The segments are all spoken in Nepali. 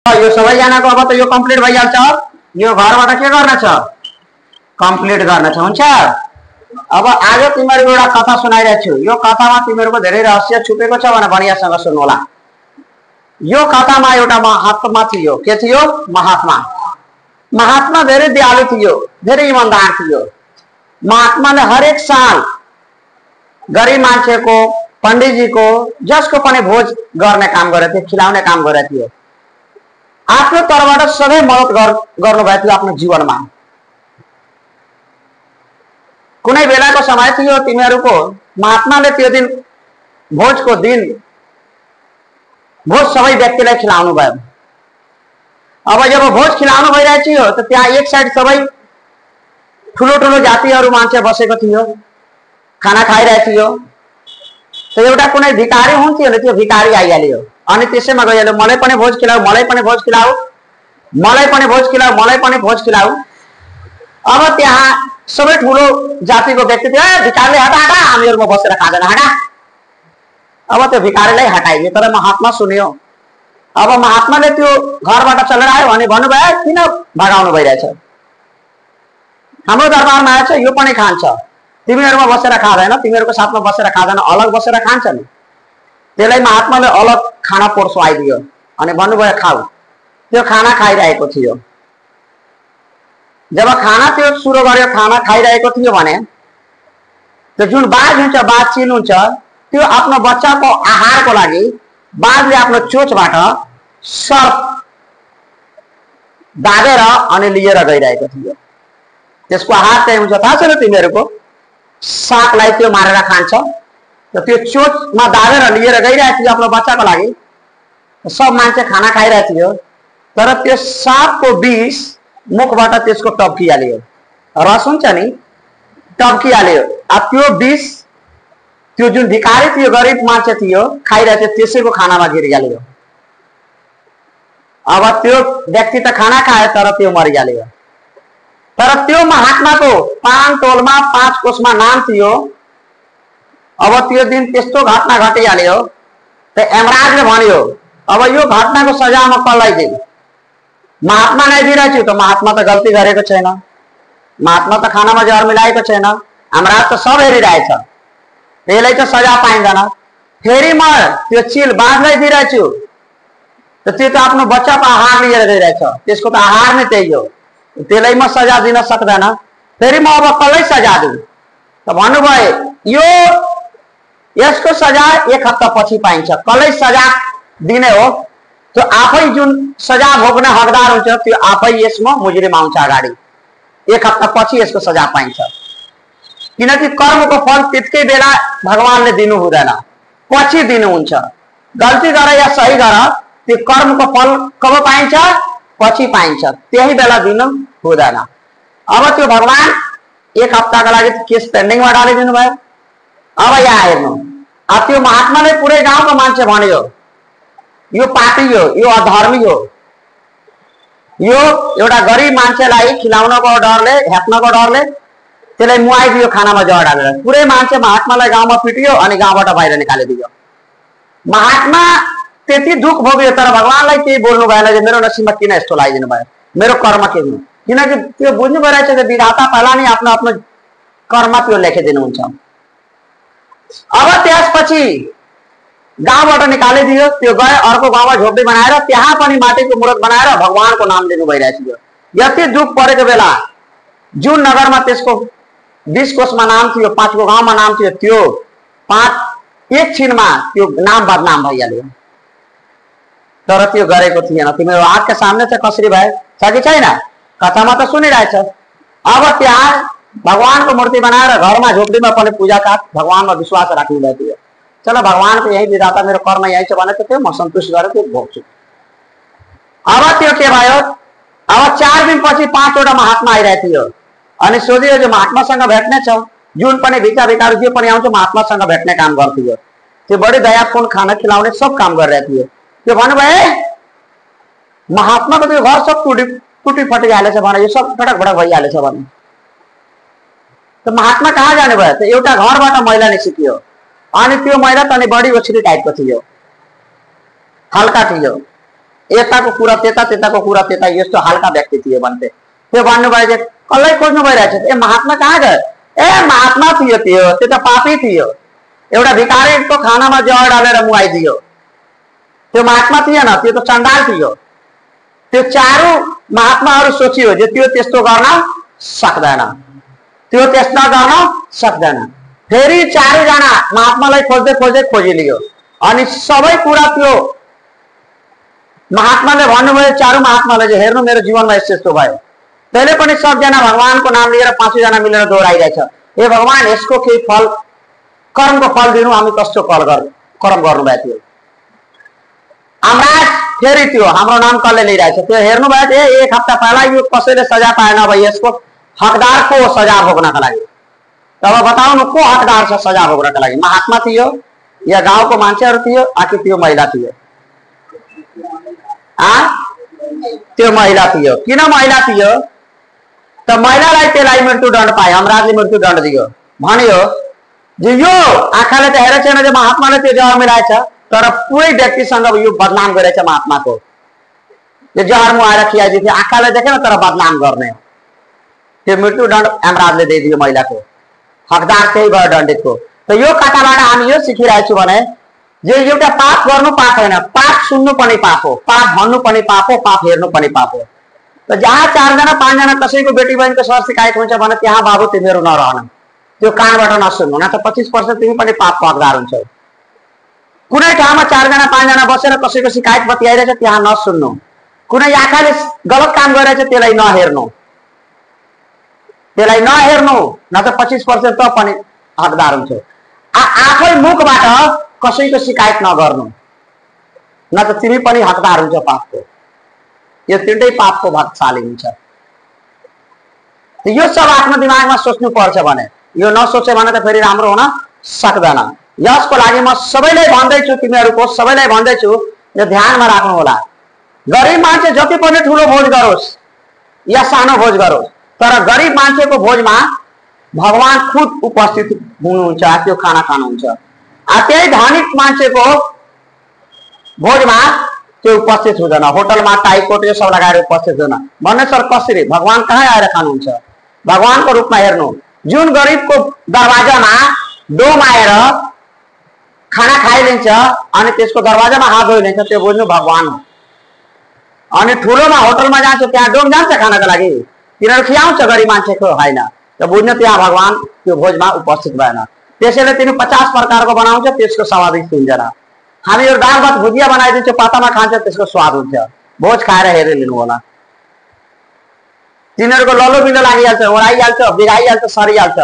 यो सबैजना को अब त यो कम्प्लिट भइहाल्छ। यो घरबाट के गर्न छ, कम्प्लिट गर्न छ। हुन्छ, अब आज तिमीहरुको एउटा कथा सुनाइरहेको छु। यो कथामा तिमीहरुको धेरै रहस्य छुपेको छ भने बढियासँग सुन्नु होला। यो कथामा एउटा महात्मा थियो। के थियो? महात्मा। महात्मा धेरै दयालु थियो, धेरै इमानदार थियो। महात्माले हरेक साल गरीब मान्छेको, पण्डितजीको, जसको पनि भोज गर्ने काम गरेको थियो, खिलाउने काम गरेको थियो। आफ्नो तर्फबाट सधैँ मद्दत गर्नुभएको थियो आफ्नो जीवनमा। कुनै बेलाको समय थियो तिमीहरुको, महात्माले त्यो दिन भोजको दिन भोज सबै व्यक्तिलाई खिलाउनु भयो। अब जब भोज खिलाउनु भइरहेको थियो त त्यहाँ एक साइड सबै ठुलो ठुलो जातिहरु मान्छे बसेको थियो, खाना खाइरहेको थियो। त एउटा कुनै भिखारी हुन्थ्यो नि, त्यो भिखारी आइहाल्यो अनि त्यसैमा गइहाल्यो, मलाई पनि भोज खिलाऊ, मलाई पनि भोज खिलाऊ, मलाई पनि भोज खिलाऊ, मलाई पनि भोज खिलाऊ। अब त्यहाँ सबै ठुलो जातिको व्यक्ति थियो, ए भिखारीले हटा हटा, हामीहरुमा बसेर खाँदैन, हटा। अब त्यो भिखारीलाई हटाइयो, तर महात्मा सुन्यो। अब महात्माले त्यो घरबाट चलेर आयो अनि भन्नुभयो, किन भगाउनु भइरहेछ? हाम्रो दरबारमा आएछ, यो पनि खान्छ, तिमीहरुमा बसेर खाँदैन, तिमीहरुको साथमा बसेर खाँदैन, अलग बसेर खान्छ नि। त्यसलाई महात्माले अलग खाना परोसाइदियो अनि भन्नुभयो खाऊ। त्यो खाना खाइरहेको थियो। जब खाना त्यो सुरु गर्यो, खाना खाइरहेको थियो भने त्यो जुन बाज हुन्छ, बाज चिल हुन्छ, त्यो आफ्नो बच्चाको आहारको लागि बाजले आफ्नो चोचबाट सर्प दागेर अनि लिएर गइरहेको थियो। त्यसको आहार चाहिँ हुन्छ थाहा छैन तिमीहरुको, सागलाई त्यो मारेर खान्छ। त त्यो चोचमा दागेर लिएर गइरहेको थियो आफ्नो बच्चाको लागि। सब मान्छे खाना खाइरहेको थियो, तर त्यो सागको विष मुखबाट त्यसको टप्किहाल्यो, रस हुन्छ नि, टप्किहाल्यो। अब त्यो विष त्यो जुन भिखारी थियो, गरिब मान्छे थियो, खाइरहेको थियो, त्यसैको खानामा गिरिहाल्यो। अब त्यो व्यक्ति त खाना खायो तर त्यो मरिहाल्यो। तर त्यो महात्माको 5 तोलमा 5 कोषमा नाम थियो। अब त्यो दिन त्यस्तो घटना घटिहाल्यो त यमराजले भन्यो, अब यो घटनाको सजाय म कसलाई दिउँ? महात्मा नै दिइरहेको छु। त महात्मा त गल्ती गरेको छैन, महात्मा त खानामा जहर मिलाएको छैन, यमराज त सब हेरिरहेछ, त्यसलाई त सजाय पाइँदैन। फेरि म त्यो चिल बाजलाई दिइरहेको छु, त त्यो त आफ्नो बच्चाको आहार लिएर गइरहेछ, त्यसको त आहार नै त्यही हो, त्यसलाई म सजाय दिन सक्दैन। फेरि म अब कसलाई सजाय दिउँ? त भन्नुभयो यसको सजाय 1 हप्ता पछि पाइन्छ। कसलाई सजाय दिने हो? त्यो आफै जुन सजाय भोग्ने हकदार हुन्छ त्यो आफै यसमा मुजरिम आउँछ अगाडि। 1 हप्ता पछि यसको सजाय पाइन्छ, किनकि कर्मको फल त्यतिकै बेला भगवानले दिनु हुँदैन, पछि दिनुहुन्छ। गल्ती गर या सही गर, त्यो कर्मको फल कब पाइन्छ? पछि पाइन्छ, त्यही बेला दिनु हुँदैन। अब त्यो भगवान 1 हप्ताको लागि केस पेन्डिङमा डालिदिनु भयो। अब यहाँ हेर्नु, अब त्यो महात्माले पुरै गाउँको मान्छे भन्यो यो पापी हो, यो अधर्मी हो, यो एउटा गरिब मान्छेलाई खिलाउनको डरले, हेप्नको डरले त्यसलाई मुहाइदियो खानामा जहर हालेर। पुरै मान्छे महात्मालाई गाउँमा पिटियो अनि गाउँबाट बाहिर निकालिदियो। महात्मा त्यति दुख भोग्यो तर भगवानलाई केही बोल्नु भएन कि मेरो नसिबमा किन यस्तो लगाइदिनु भयो, मेरो कर्म के हो? किनकि त्यो बुझ्नु भइरहेछ कि विधाता पहिला नै आफ्नो आफ्नो कर्म त्यो लेखिदिनुहुन्छ। अब त्यसपछि गाउँबाट निकालिदियो, त्यो गए अर्को गाउँमा झोपडी बनाएर त्यहाँ पनि माटीको मूर्त बनाएर भगवानको नाम लिनु भइरहेछ। यति दुख परेको बेला जुन नगरमा त्यसको 20 कोषमा नाम थियो, 5 को गाउँमा नाम थियो, त्यो 5 एक छिनमा त्यो नाम बदनाम भइहाल्यो। तर त्यो गरेको थिएन। तिम्रो आँखका सामने चाहिँ कसरी भयो छ कि छैन? कथामा त सुनिरहेछ। अब त्यहाँ भगवानको मूर्ति बनाएर घरमा झोपडीमा पनि पूजा पाठ भगवानमा विश्वास राख्नु भएको थियो। चलो भगवानको यही विधाता, मेरो कर्म यही छ भने त्यो म सन्तुष्ट गरेर त्यो भोग्छु। अब त्यो के भयो? अब 4 दिन पछि 5 वटा महात्मा आइरहेको थियो अनि सोधियो जो महात्मासँग भेट्ने छ, जुन पनि भिखारी जो पनि आउँछ महात्मासँग भेट्ने काम गर्थ्यो। त्यो बढी दयापूर्ण खाना खिलाउने सब काम गरिरहेको थियो। त्यो भन्नुभयो महात्माको त्यो घर सब टुटी फटिहालेछ भने, यो सब फटक फटक भइहालेछ भने। त महात्मा कहाँ जानुभयो? त एउटा घरबाट मैला निस्कियो अनि त्यो मैला त अनि बढी ओछरी टाइपको थियो, हल्का थियो। यताको कुरा त्यता त्यताको कुरा त्यता यस्तो हालका व्यक्ति थिए भन्थे। त्यो भन्नुभयो कसलाई खोज्नु भइरहेछ ए महात्मा कहाँ गयो ए महात्मा थियो त्यो त पापी थियो एउटा भिखारीको खानामा जहर डालेर मुहाइदियो त्यो महात्मा थिएन त्यो त चण्डाल थियो। त्यो चारु महात्माहरू सोचियो जे त्यो त्यस्तो गर्न सक्दैन त्यो त्यस्तो गर्न सक्दैन। फेरि चारैजना महात्मालाई खोज्दै खोज्दै खोजिलियो अनि सबै कुरा त्यो महात्माले भन्नुभयो चारु महात्माले जे हेर्नु मेरो जीवनमा यस्तो भयो। तैले पनि सबजना भगवानको नाम लिएर पाँचैजना मिलेर दोहोऱ्याइरहेछ हे भगवान यसको केही फल कर्मको फल दिनु हामी कस्तो कर्म गर्नुभएको थियो। अमराज फेरि त्यो हाम्रो नाम कसले लिइरहेछ त्यो हेर्नुभयो ए एक हप्ता पहिला यो कसैले सजा पाएन अब यसको हकदार को सजा भोग्नका लागि। तब बताउनु को हकदार छ सजा भोग्नका लागि महात्मा थियो या गाउँको मान्छेहरू थियो आकि त्यो महिला थियो? त्यो महिला थियो। किन महिला थियो त महिलालाई त्यसलाई मृत्युदण्ड पाए अमराजले मृत्युदण्ड दियो भन्यो जे यो आँखाले त हेरेको छैन जे महात्माले त्यो जहर मिलाएछ तर पुरै व्यक्तिसँग यो बदनाम गरेछ महात्माको यो जहर मुहाएर खियाइदियो थियो आँखाले देखेन तर बदनाम गर्ने त्यो मृत्युदण्ड अमराजले दिइदियो महिलाको हकदार त्यही भयो दण्डितको। त यो कथाबाट हामी यो सिकिरहेछौँ भने जे एउटा पाप गर्नु पाप होइन पाप सुन्नु पनि पाप हो पाप भन्नु पनि पाप हो पाप हेर्नु पनि पाप हो। त जहाँ चारजना पाँचजना कसैको बेटी बहिनीको सर सिकायत हुन्छ भने त्यहाँ बाबु तिमीहरू नरहन त्यो कानबाट नसुन्नु न त 25% तिमी पनि पापको हकदार हुन्छौ। कुनै ठाउँमा चारजना पाँचजना बसेर कसैको शिकायत बतिआइरहेछ त्यहाँ नसुन्नु कुनै आँखाले गलत काम गरिरहेछ त्यसलाई नहेर्नु न त 25% त पनि हकदार हुन्छौ। आफै मुखबाट कसैको शिकायत नगर्नु न त तिमी पनि हकदार हुन्छ पापको। यो तिनटै पापको भागशाली हुन्छ। यो सब आफ्नो दिमागमा सोच्नु पर्छ भने यो नसोचे भने त फेरि राम्रो हुन सक्दैन। यसको लागि म सबैलाई भन्दैछु तिमीहरूको सबैलाई भन्दैछु यो ध्यानमा राख्नु होला। गरिब मान्छे जति पनि ठुलो भोज गरोस् या सानो भोज गरोस् तर गरिब मान्छेको भोजमा भगवान खुद उपस्थित हुनुहुन्छ त्यो खाना खानुहुन्छ। त्यही धनिक मान्छेको भोजमा त्यो उपस्थित हुँदैन होटलमा टाई कोट यो सब लगाएर उपस्थित हुँदैन भन्ने सर कसरी भगवान कहाँ आएर खानुहुन्छ भगवानको रूपमा हेर्नु। जुन गरिबको दरवाजामा डोम आएर खाना खाइलिन्छ अनि त्यसको दरवाजामा हात धोइलिन्छ त्यो बुझ्नु भगवान हो। अनि ठुलोमा होटलमा जान्छ त्यहाँ डोम जान्छ खानाको लागि तिनीहरू खियाउँछ गरिब मान्छेको होइन त बुझ्नु त्यहाँ भगवान त्यो भोजमा उपस्थित भएन। त्यसैले तिनी 50 प्रकारको बनाउँछ त्यसको स्वादिष्ट हुँदैन। हामीहरू दाल भात भुजिया बनाइदिन्छ पातामा खान्छ त्यसको स्वाद हुन्छ। भोज खाएर हेरेर लिनु होला। तिनीहरूको ललो बिलो लागिहाल्छ ओराइहाल्छ बिगाइहाल्छ सरिहाल्छ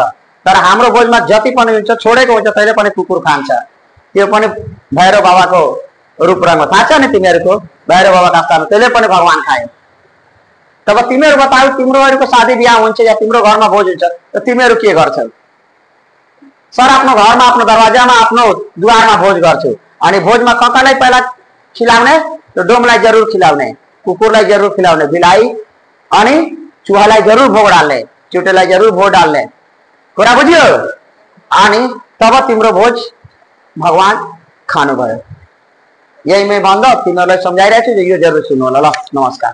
तर हाम्रो भोजमा जति पनि हुन्छ छोडेको हुन्छ तैले पनि कुकुर खान्छ त्यो पनि भैरव बाबाको रूप रंग थाहा छ नि तिमीहरूको भैरव बाबाको स्थानमा त्यसले पनि भगवान खायो। तब तिमीहरू बताऊ तिम्रोहरूको शादी बिहा हुन्छ या तिम्रो घरमा भोज हुन्छ त तिमीहरू के गर्छौ? सर आफ्नो घरमा आफ्नो दरवाजामा आफ्नो द्वारमा भोज गर्छु अनि भोजमा ककालाई पहिला खिलाउने र डोमलाई जरुर खिलाउने कुकुरलाई जरुर खिलाउने बिलाई अनि चुहालाई जरुर भोग डाल्ने चुटेलाई जरुर भोग डाल्ने कुरा बुझ्यो? अनि तब तिम्रो भोज भगवान खानुभयो। यही मैं भन्दा तिमीहरूलाई सम्झाइरहेछु यो जरुर सुन्नु होला। ल नमस्कार।